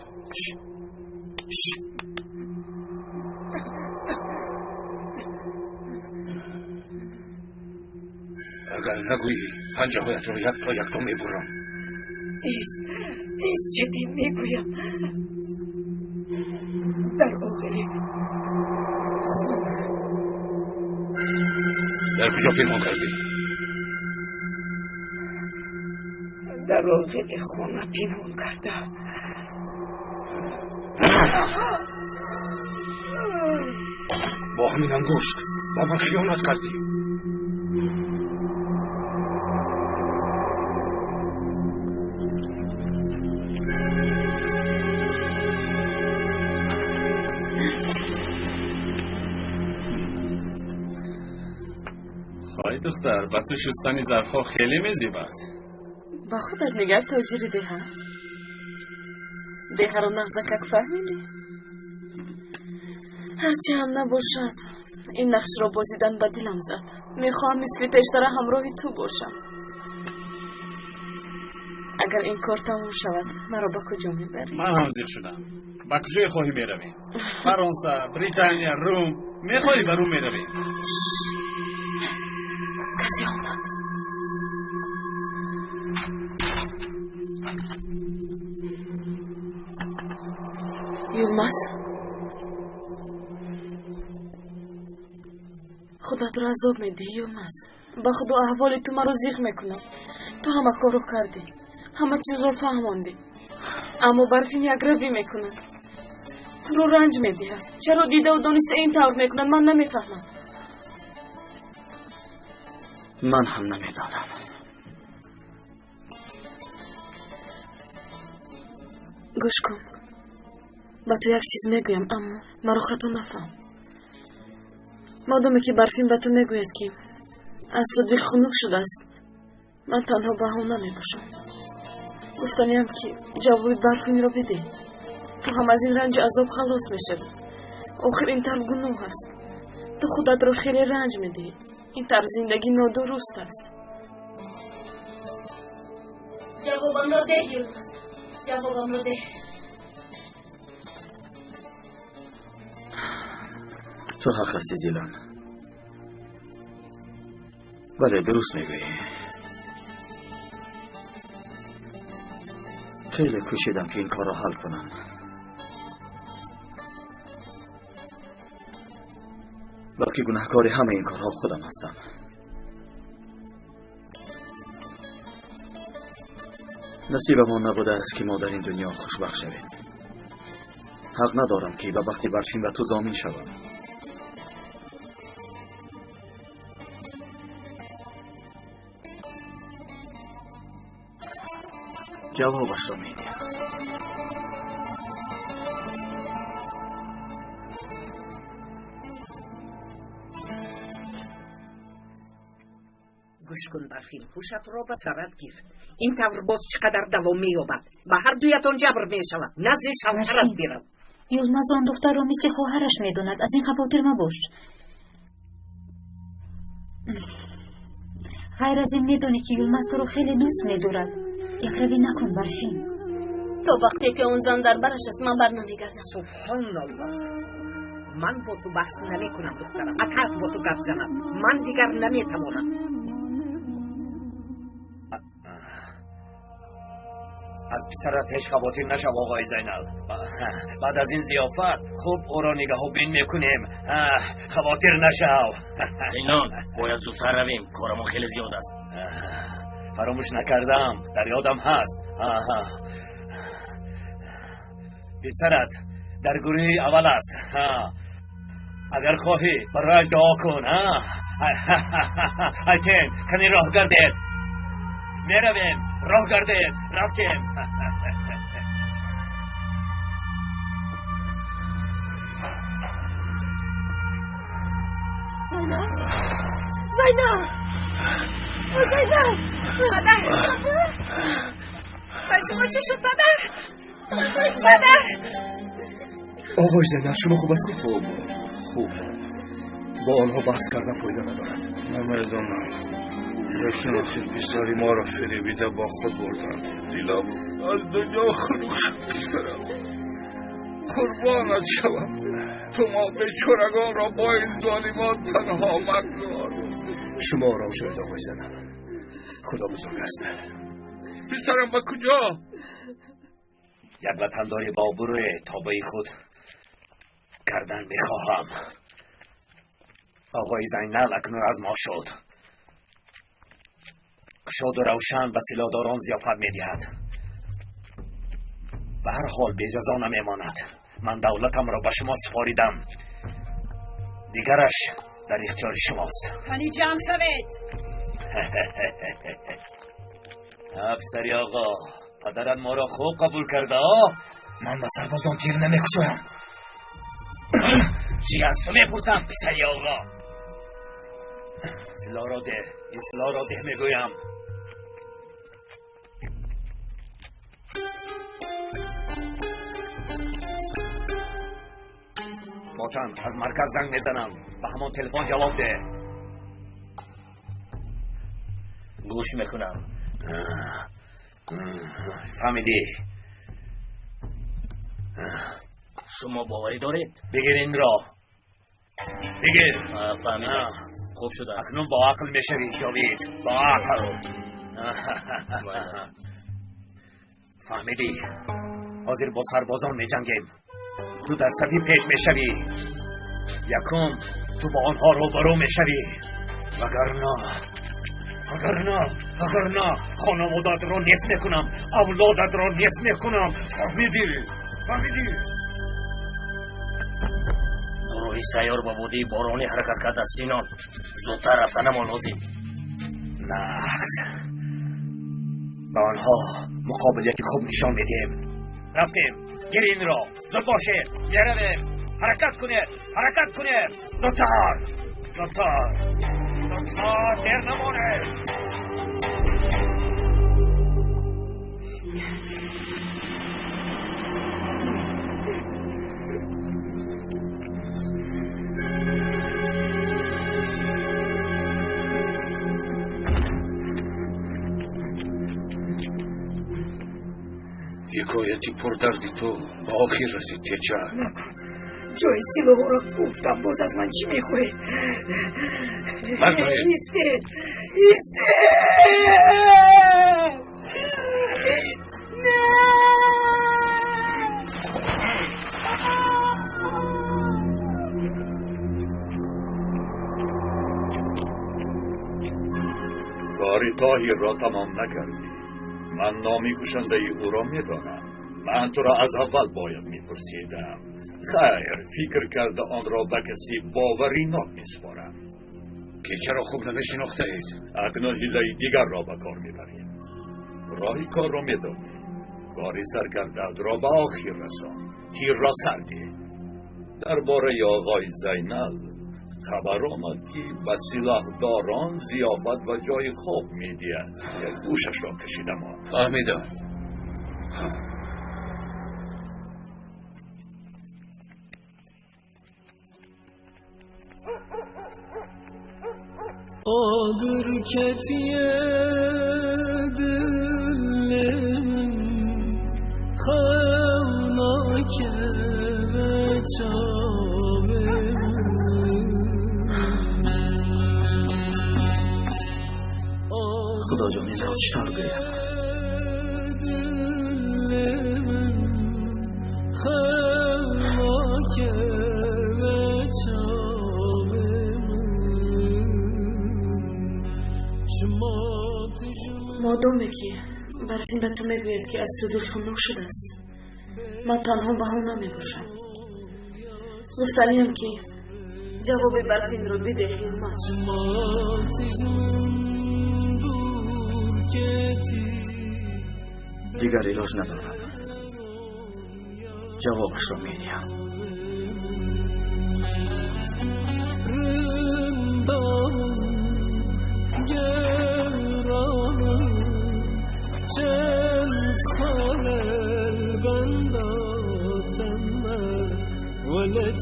Агар нагӯӣ, панҷаҳоятро якто якто мебурам. Ист, ист, ҷиддӣ мегӯям. Дар оғили хона. Дар куҷо пинҳон кардӣ? Дар оғили хона пинҳон кардам. Бо ҳамин ангушт ба ман хиёнат кардӣ. Хоҳи духтар, ба ту шустани зарфҳо хеле мезебад. Ба худат нигар, тоҷири деҳа. Деҳаро нағзакак фаҳмидӣ? Ҳарчи ҳам набошад, ин нақшро бозидан ба дилам зад. Мехоҳам мисли пештара ҳамроҳи ту бошам. Агар ин кор тамом шавад, маро ба куҷо мебарӣ? Ман ҳам зиқ шудам. Ба куҷое хоҳӣ меравем? Фаронса, Британия, Рум. Мехоҳӣ ба Рум меравем? Касе омад. Юлмаз, худатро азоб медиҳӣ, Юлмаз. Ба худо, аҳволи ту маро зиқ мекунад. Ту ҳама корро кардӣ, ҳама чизро фаҳмондӣ, аммо Барфин якравӣ мекунад, туро ранҷ медиҳад. Чаро дидаву дониста ин тавр мекунад, ман намефаҳмам. Ман ҳам намедонам. Гӯш кун, ба ту як чиз мегӯям, аммо маро хато нафаҳм. Модоме ки Барфин ба ту мегӯяд, ки аз ту дилхунук шудааст, Ман танҳо баҳона мебошам. Гуфтаниам ки ҷавоби Барфинро бидеҳ. Ту ҳам аз ин ранҷу азоб халос мешавӣ. Охир ин тавр гуноҳ аст. Ту худатро хеле ранҷ медиҳӣ. Ин тавр зиндагӣ нодуруст аст. Ҷавобамро деҳ, Юлмаз. Ҷавобамро деҳ. Ту ҳақ ҳастӣ, Зилан. Бале, дуруст мегӯӣ. Хеле кӯшидам ки ин корро ҳал кунам. Балки гунаҳкори ҳамаи ин корҳо худам ҳастам. Насибамон набудааст ки мо дар ин дунё хушбахт шавем. Ҳақ надорам ки ба бахти Барфин ва ту зомин шавам. Ҷавобашро медиҳам. Гӯш кун, Барфин, ҳушатро ба сарат гир. Ин тавр боз чӣ қадар давом меёбад? Ба ҳар дуятон ҷабр мешавад. Назди шавҳарат бирав. Юлмаз он духтарро мисли хоҳараш медонад. Аз ин хавотир мабош. Ғайр аз ин медонӣ ки Юлмаз туро хеле дӯст медорад. Якравӣ накун, Барфин. То вақте ки он зан дар бараш аст, ман бар намегардам. Субҳоналлоҳ. Ман бо ту баҳс намекунам, духтарам. Акард бо ту гап занам. Ман дигар наметавонам. Аз писарат ҳеҷ хавотир нашав, оғои Зайнал. Баъд аз ин зиёфат хуб ӯро нигаҳубин мекунем. Хавотир нашав. Зайнал, бояд зудтар равем. Корамон хеле зиёд аст. Фаромӯш накардам, дар ёдам ҳаст. Писарат дар гурӯҳи аввал аст. Агар хоҳӣ барояш дуо кун. Айтен, кани роҳ гардед. Меравем, роҳ гардед, рафтем. Зайнаб! Зайнаб! Зайнаб! Падар! Ба шумо чӣ шуд, падар? Падар! Оғои Зайнаб, шумо хуб ҳастед? Хуб, хуб. Бо онҳо баҳс кардан фоида надорад. Намедонам. Лекин охир писари моро фиребида бо худ бурданд. Дилам аз дунё хунук шуд, писарам. Қурбонат шавам. Ту мо бечорагонро бо ин золимон танҳо магзор. Шумо ором шавед, оғои Зайнаб. Худо бузург аст. Писарам ба куҷо? Як ватандори бо обрӯе тобаи худ кардан мехоҳам. Оғои Зайнал акнун аз мо шуд. Кушоду равшан ба силоҳдорон зиёфат медиҳад. Ба ҳар ҳол беҷазо намемонад. Ман давлатамро ба шумо супоридам. Дигараш дар ихтиёри шумост. Кани ҷамъ шавед. Писари оғо, падарат моро хуб қабул карда. Ман ба сарбозон тир намекушоям. Чӣ аз ту мепурсам, писари оғо? Силоҳро деҳ, ин силоҳро деҳ мегӯям. Фотан, аз марказ занг мезанам. Ба ҳамон телефон ҷавоб деҳ. Гӯш мекунам. Фаҳмидӣ? Шумо боварӣ доред? Бигир инро. Бигир. Фаҳмидам. Хуб шудааст. Акнун бо ақл мешавӣ, Ҷовид. Бо ақл. Фаҳмидӣ? Ҳозир бо сарбозон меҷангем. Ту дар сафи пеш мешавӣ. Якум, ту бо онҳо рӯбарӯ мешавӣ. Вагарна хонаводаатро нест мекунам, авлодатро нест мекунам. Фаҳмидӣ? Фаҳмидӣ? Гурӯҳи сайёр ба водии боронӣ ҳаракат кардааст, Синон. Зудтар рафтанамон лозим. Нағз. Ба онҳо муқобилияти хуб нишон медиҳем. Рафтем. Гир инро. Зуд бошед. Меравем. Ҳаракат кунед. Ҳаракат кунед. Зудтар. Зудтар. Зудтар. Дер намонед. Ҳикояти пурдарди ту ба охир расид, Кеча. Ҷои силоҳро гуфтам, боз аз ман чӣ мехоҳед? Истед, истед! کاری طاهر را تمام نکردی. من نامی کشنده او را میدانم. من تو را از اول باید میپرسیدم. خیر، فکر کرده آن را به کسی باوری ناک میسپارم. که چرا خوب نمیشناخته اید؟ اکنون حیله دیگر را به کار میبریم. راهی کار را میدانی. کاری سرکرده‌ات را به آخر رسان. تیر را سر ده. درباره آقای زینل خبر آمد که به سلاحداران ضیافت و جای خواب میدهد. یک گوشش را کشیدم. فهمیدم. آگر کتیه دلم خوناکه و چاوم. خدا جان، این را چطور گویم؟ مادامی که برفین به تو میگوید که از تو دل خنک شده است، من تنها بها نمیباشم. گفتنیم که جواب برفین رو بده. دیگر علاج ندارم. جوابش را میدهم.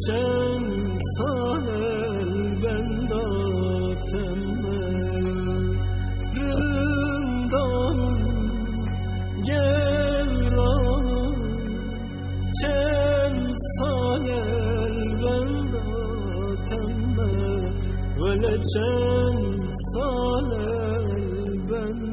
چند سال بنداتم رندم گرم، چند سال بنداتم ولی چند سال بنداتم.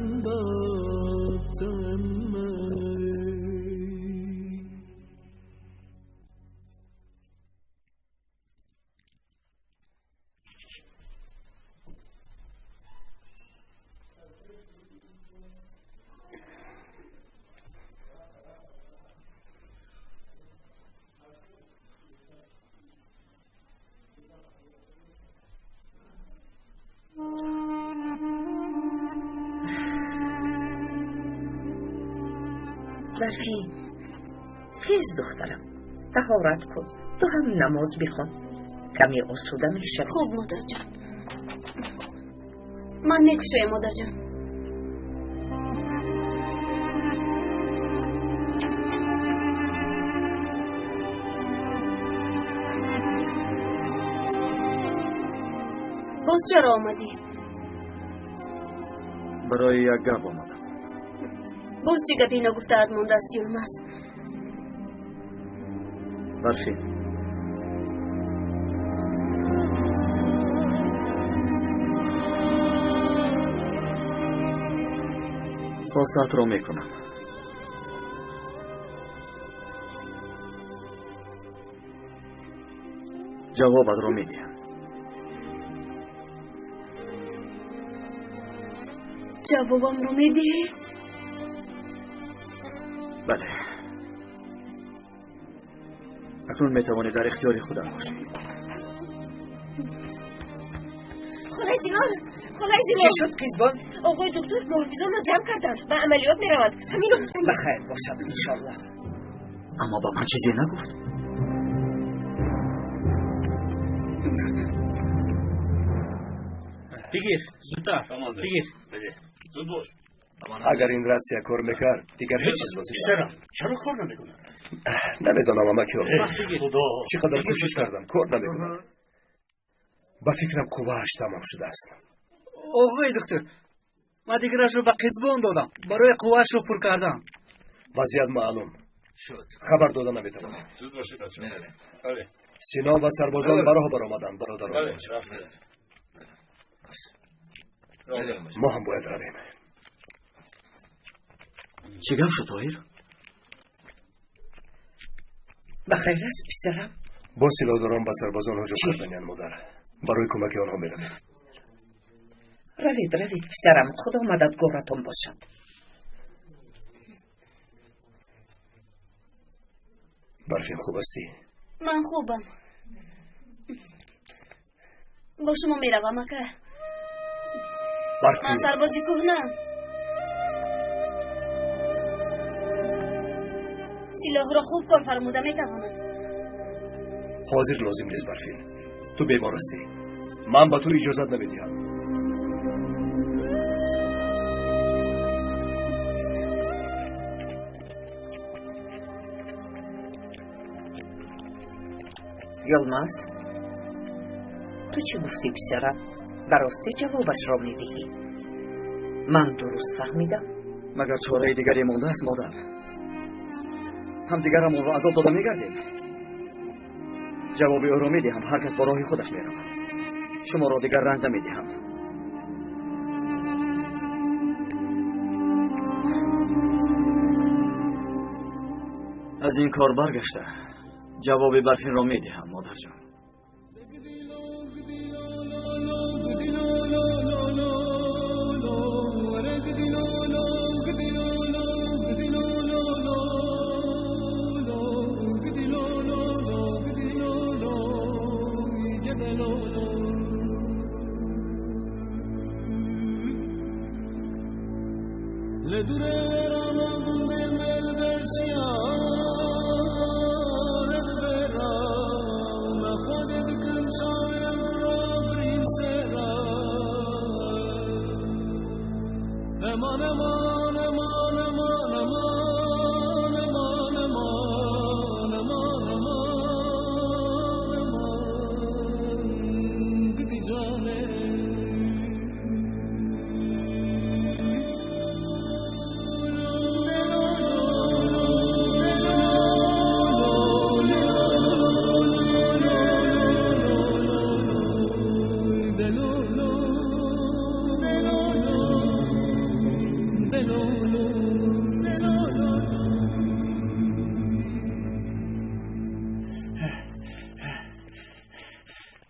برفین، خیز دخترم، طهارت کن، تو هم نماز بخوان، کمی آسوده میشوی. خوب مادر جان، من میکشویم مادر جان. باز چرا آمدی؟ برای یک گپ آمدم. باز چه گپی نگفته‌ات مانده است یلمز؟ برفین، خواستت را میکنم. جوابت را میدهم. جوابم رو میدهی؟ بله. اکنون میتوانی در اختیار خودم باشی. خالای زیلال، خالای زیلال. چی شد قیزبان؟ آقای دکتر محافظان را جمع کردند، به عملیات میروند. همینو گفتم. بخیر باشد انشالله. اما با من چیزی نگفت. بگیر زودتر، بگیر. زود باش. اگر این رسیه کار میکرد دیگر هیچ چیز لازم چرا؟ چرا کار نمیکنه؟ نمیدانم امکی خدا، چقدر کوشش کردم کار نمیکنه. به فکرم قوهش تمام شده است. آقای دکتر، من دیگرش رو به قزبان دادم برای قوهش رو پر کردم. Вазъият маълум. Шуд. Хабар дода наметавонем. Зуд бошед, бачаҳо. Меравем. Бале. Сино ва сарбозон ба роҳ баромаданд, бародарон. Бале, рафтем. Мо ҳам бояд равем. Чӣ гап шуд, Тоҳир? Ба хайр аст, писарам? Бо силоҳдорон ба сарбозон ҳуҷум карданиянд, модар. Барои кӯмаки онҳо меравем. Равед, равед, писарам, Худо мададгоратон бошад. Барфин, хуб ҳастӣ? Ман хубам. Бо шумо меравам, ака. Барфин. Ман сарбози кӯҳнаам. Силоҳро хуб кор фармуда метавонам. Ҳозир лозим нест, Барфин. Ту бемор ҳастӣ. Ман ба ту иҷозат намедиҳам. Йилмаз, ту чӣ гуфтӣ, писарам? Ба ростӣ ҷавобашро медиҳӣ? Ман дуруст фаҳмидам? Магар чораи дигаре мондааст, модар? Ҳамдигарамонро азоб дода мегардем. Ҷавоби ӯро медиҳам, ҳар кас ба роҳи худаш меравад. Шуморо дигар ранҷ намедиҳам. Аз ин кор баргашта ҷавоби Барфинро медиҳам, модарҷон.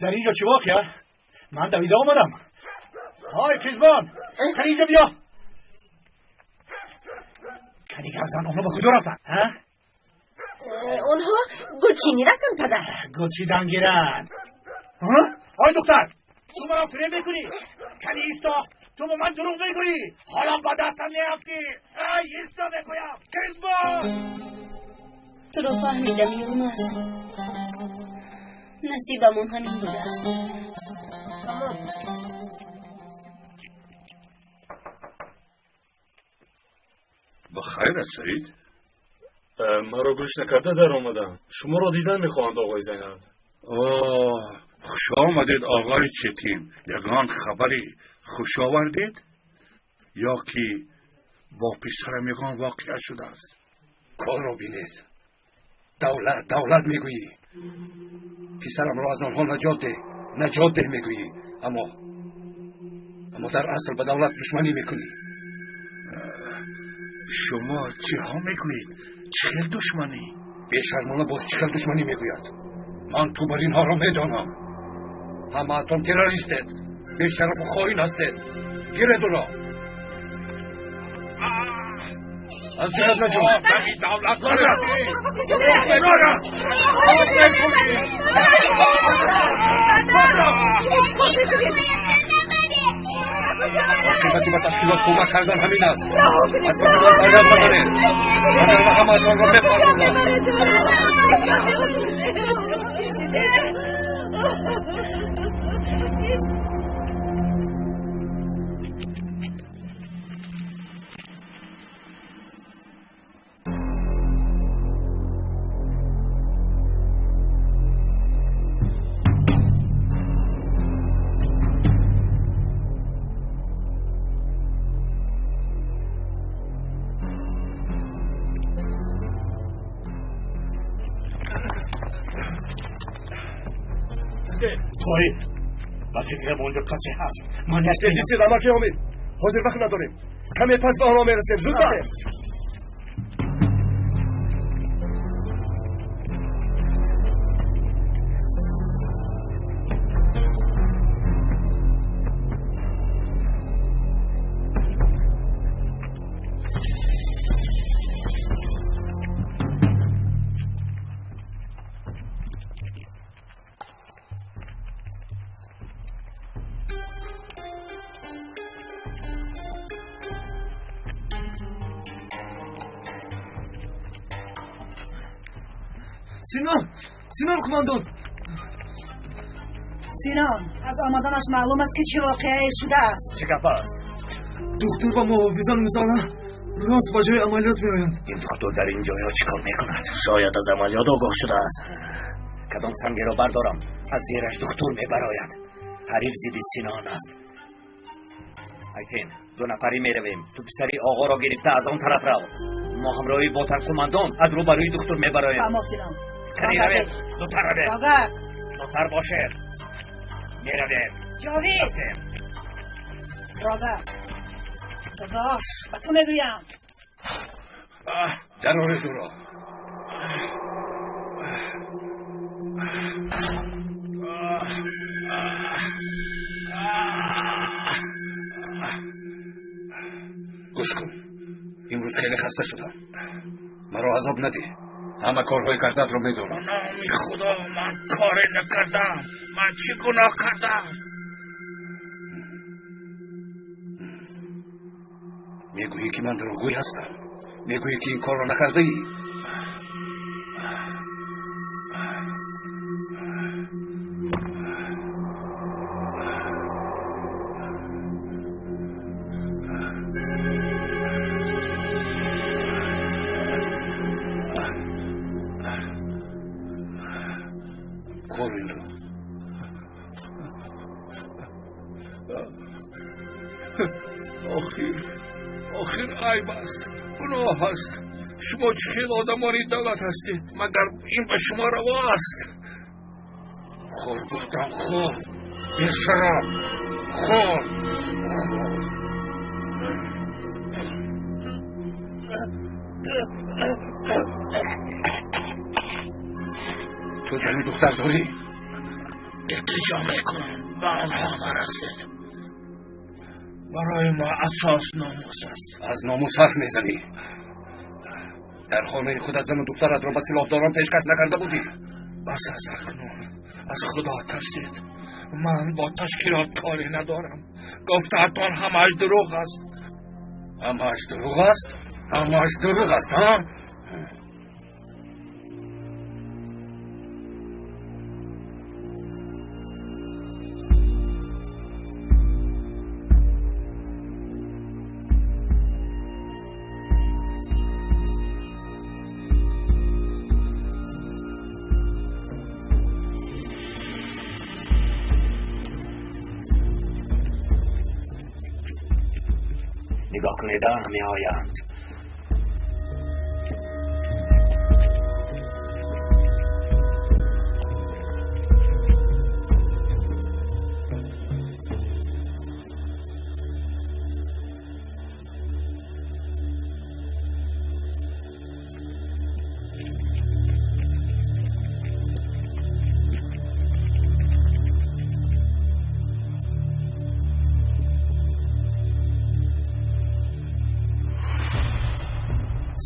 Дар инҷо чӣ воқеа? Ман давида омадам. Ҳой, Қизбон, кани инҷо биё. Кани гарзан, онҳо ба куҷо рафтанд? Ҳа? Онҳо гулчинӣ рафтанд, падар. Гулчидан гиранд. Ҳой, духтар, ту маро фиреб мекунӣ. Кани исто, ту ба ман дурӯғ мегӯӣ. Ҳоло ба дастам меафтӣ. Ай, исто мегӯям. Қизбон! Туро фаҳмидам, Юлмаз. Насибамон ҳамин будааст. Ба хайр аст, Саид? Маро гӯш накарда даромадам. Шуморо дидан мехоҳанд, оғои Зайнаб. Оҳ, хуш омадед, оғои Четин. Ягон хабари хуш овардед? Ё ки бо писарам ягон воқеа шудааст? Корро бинед. Давлат, давлат мегӯӣ. Писарамро аз онҳо наҷот деҳ, наҷот деҳ мегӯӣ. Аммо дар асл ба давлат душманӣ мекунӣ. Шумо чиҳо мегӯед? Чӣ хел душманӣ? Бешармона боз чӣ хел душманӣ мегӯяд? Ман ту бар инҳоро медонам. Ҳамаатон террористед, бешарафу хоин ҳастед. Гиред ӯро. Аз ҷоят наҷон. Давлат оқибати ба ташкилот кӯмак кардан ҳамин аст. Аз паси ман фарёд базанед, вагарна ҳамаатонро мепартонам. Тоҳир, ба фикрам онҷо касе ҳаст. Ман Истед, амаки Ҳомид, ҳозир вақт надорем. Каме пас ба онҳо мерасем. Зуд бош. Синон, Синон қумондон. Синон, аз омаданаш маълум аст, ки чӣ воқеае шудааст. Чӣ гап аст? Духтур ва муҳофизон мусаллаҳ рост ба ҷои амалиёт меоянд. Ин духтур дар ин ҷойҳо чӣ кор мекунад? Шояд аз амалиёт огоҳ шудааст. Кадом сангеро бардорам, аз зераш духтур мебарояд. Ҳариф зидди Синон аст. Айтин, ду нафарӣ меравем. Ту писари оғоро гирифта аз он тараф рав. Мо ҳамроҳи ботар қумандон аз рӯбарӯи духтур мебароем. Фаҳмо, Синон. Кани равед, зудтар равед. Рогак. Зудтар бошед. Меравем. Ҷовид. Рогак. Бош, ба ту мегӯям. Дароред ӯро. Гӯш кун, имрӯз хеле хаста шудам. Маро азоб надиҳ. Ҳама корҳои кардаатро медонам. Номи Худо, ман коре накардам. Ман чӣ гуноҳ кардам? Мегӯӣ, ки ман дурӯғгӯй ҳастам. Мегӯӣ, ки ин корро накардаӣ. Хӯр инро. Охир айб аст, гуноҳ аст. Шумо чӣ хел одамони давлат ҳастед? Магар ин ба шумо раво аст? Хӯр гуфтам, хӯр. Бешарам, хӯр. Ту зану духтар дорӣ? Илтиҷо мекунам, ба онҳо нарасед. Барои мо асос номус аст. Аз номус ҳарф мезанӣ. Дар хонаи худат зану духтаратро ба силоҳдорон пешкаш накарда будӣ. Бас аз акнун аз Худо тарсед. Ман бо ташкилот коре надорам. Гуфтаатон ҳамааш дурӯғ аст. Ҳамааш дурӯғ аст? Ҳамааш дурӯғ аст, ҳа? نگاه کنید، میآیند.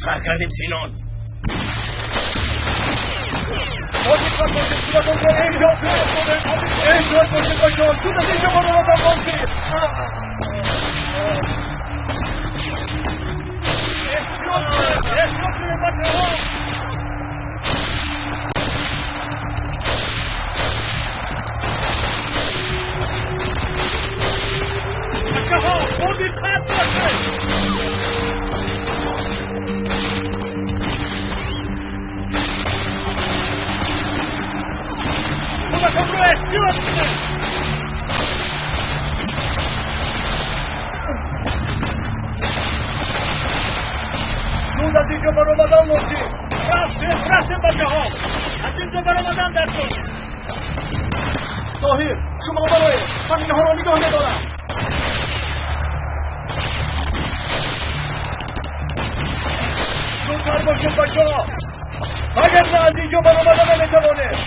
سر کردیم سینان. احتیاط باشید بچه‌ها، زود از اینجا برآمدن لازم. احتیاط کنید بچه‌ها. بچه‌ها با دقت باشید. خودتون رو احتیاط کنید. زود از اینجا برآمدن لازم. رفتیم رفتیم بچه ها، از اینجا برآمدن در کن. طاهر равед, ман инҳоро нигоҳ медорам. Зудтар бошед, бачаҳо, вагарна аз инҷо баромада наметавонед.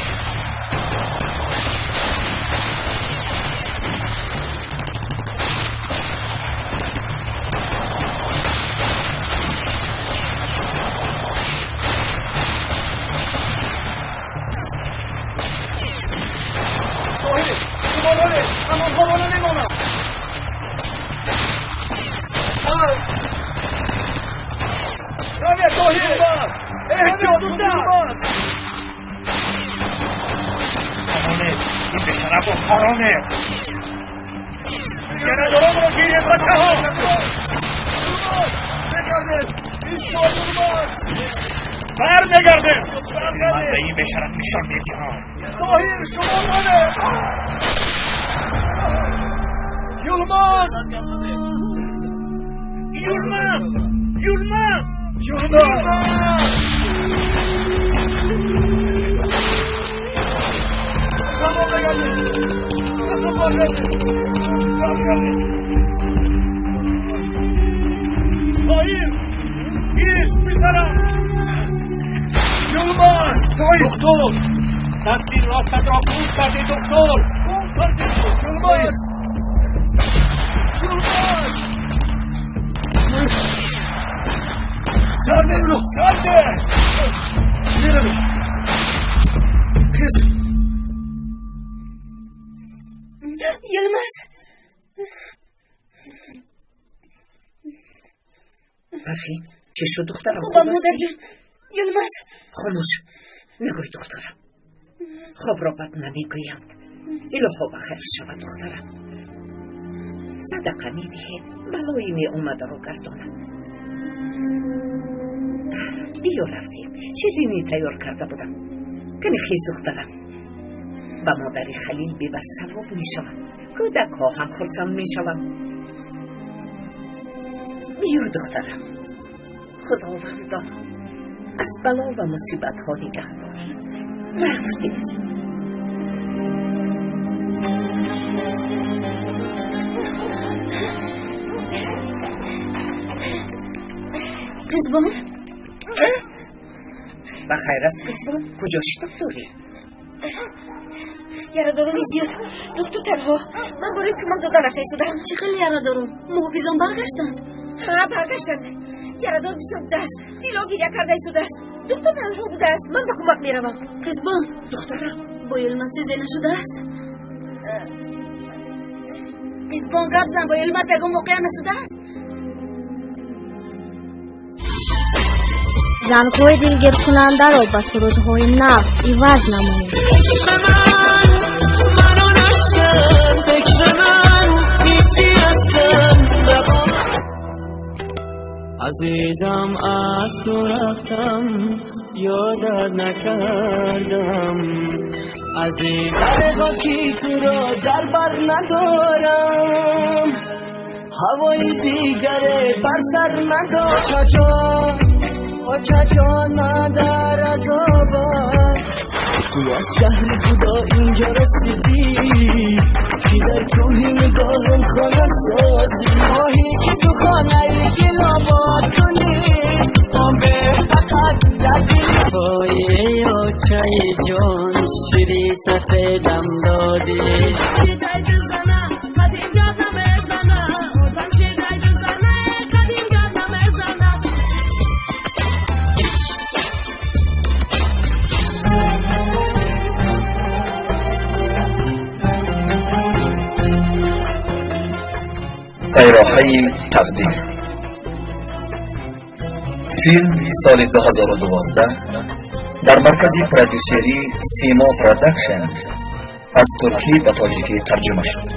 Тоҳир, шумо равед, ман онҳоро намемонам. Равед, Тоҳир! Эҳтиёт, зудтар! Амонет, ин бешарафу ҳаромет! Ярадоронро гиред, бачаҳо! Бегардед! Исто, Юлмаз! Бармегардем! Ман ба ин бешараф нишон медиҳам. Тоҳир, шумо равед! Юлмаз! Юлмаз! Юлмаз! Юлмаз! Tamam, бегардед! Nasıl баргардед? Баргардед! Тоҳир! Ист, писарам! Юлмаз! Тоҳир! Доктор! Дасти ростатро гум кардӣ, доктор! Гум кардӣ! Юлмаз! Юлмаз! Сарде! Сарде! Меравем! Хез! Юлмаз! Барфин, чӣ шуд, духтарам? Хубам, модарҷон. Юлмаз! Хомӯш, нагӯй, духтарам. Хобро бад намегӯянд. Илоҳо ба хайр шавад, духтарам. Садақа медиҳед, балои меомадаро гардонад. Биё, рафтем. Ширинӣ тайёр карда будам. Кани хез, духтарам. Ба модари Халил бибар, савоб мешавад. Кӯдакҳо ҳам хурсанд мешаванд. Биё, духтарам. Худовандо, аз бало ва мусибатҳо нигаҳдор. Рафтем. Қизбон? Ба хайр аст, қизбон? Куҷо шитоб дорӣ? Ярадорони зиёд, доктор танҳо. Ман барои кӯмак додан рафта истодам. Чӣ хел ярадорон? Муҳофизон баргаштанд? Ҳа, баргаштанд. Ярадор бисёр будааст, Тило гиря карда истодааст. Доктор танҳо будааст. Ман ба кӯмак меравам. Қизбон! Духтарам! Бо Юлмаз чизе нашудааст? Қизбон, гап зан, бо Юлмаз ягон воқеа нашудааст? Жанрҳои дилгиркунандаро ба сурудҳои нав иваз намоед. Маро нашкан, фикри ман нисти ҳастам. Азизам, аз ту рафтам, ёдат накардам. Азиз, ки туро дар бар надорам, ҳавои дигаре бар сар надор. Чачон, чачон, ман дар азобам. Ту аз шаҳри худо инҷо расидӣ, ки дар кӯҳи нигоҳам хона созӣ. Хоҳӣ ки ту хонаи дил обод кунӣ, он бе фақат дар дили очаи ҷон, шири сафедам додӣ. Қадим гап намезана, одам шидай дузана, қадим гап намезана. Пайроҳаи тақдир. Филм соли 2012 дар маркази продюсерии Симо Продакшн аз туркӣ ба тоҷикӣ тарҷума шуд.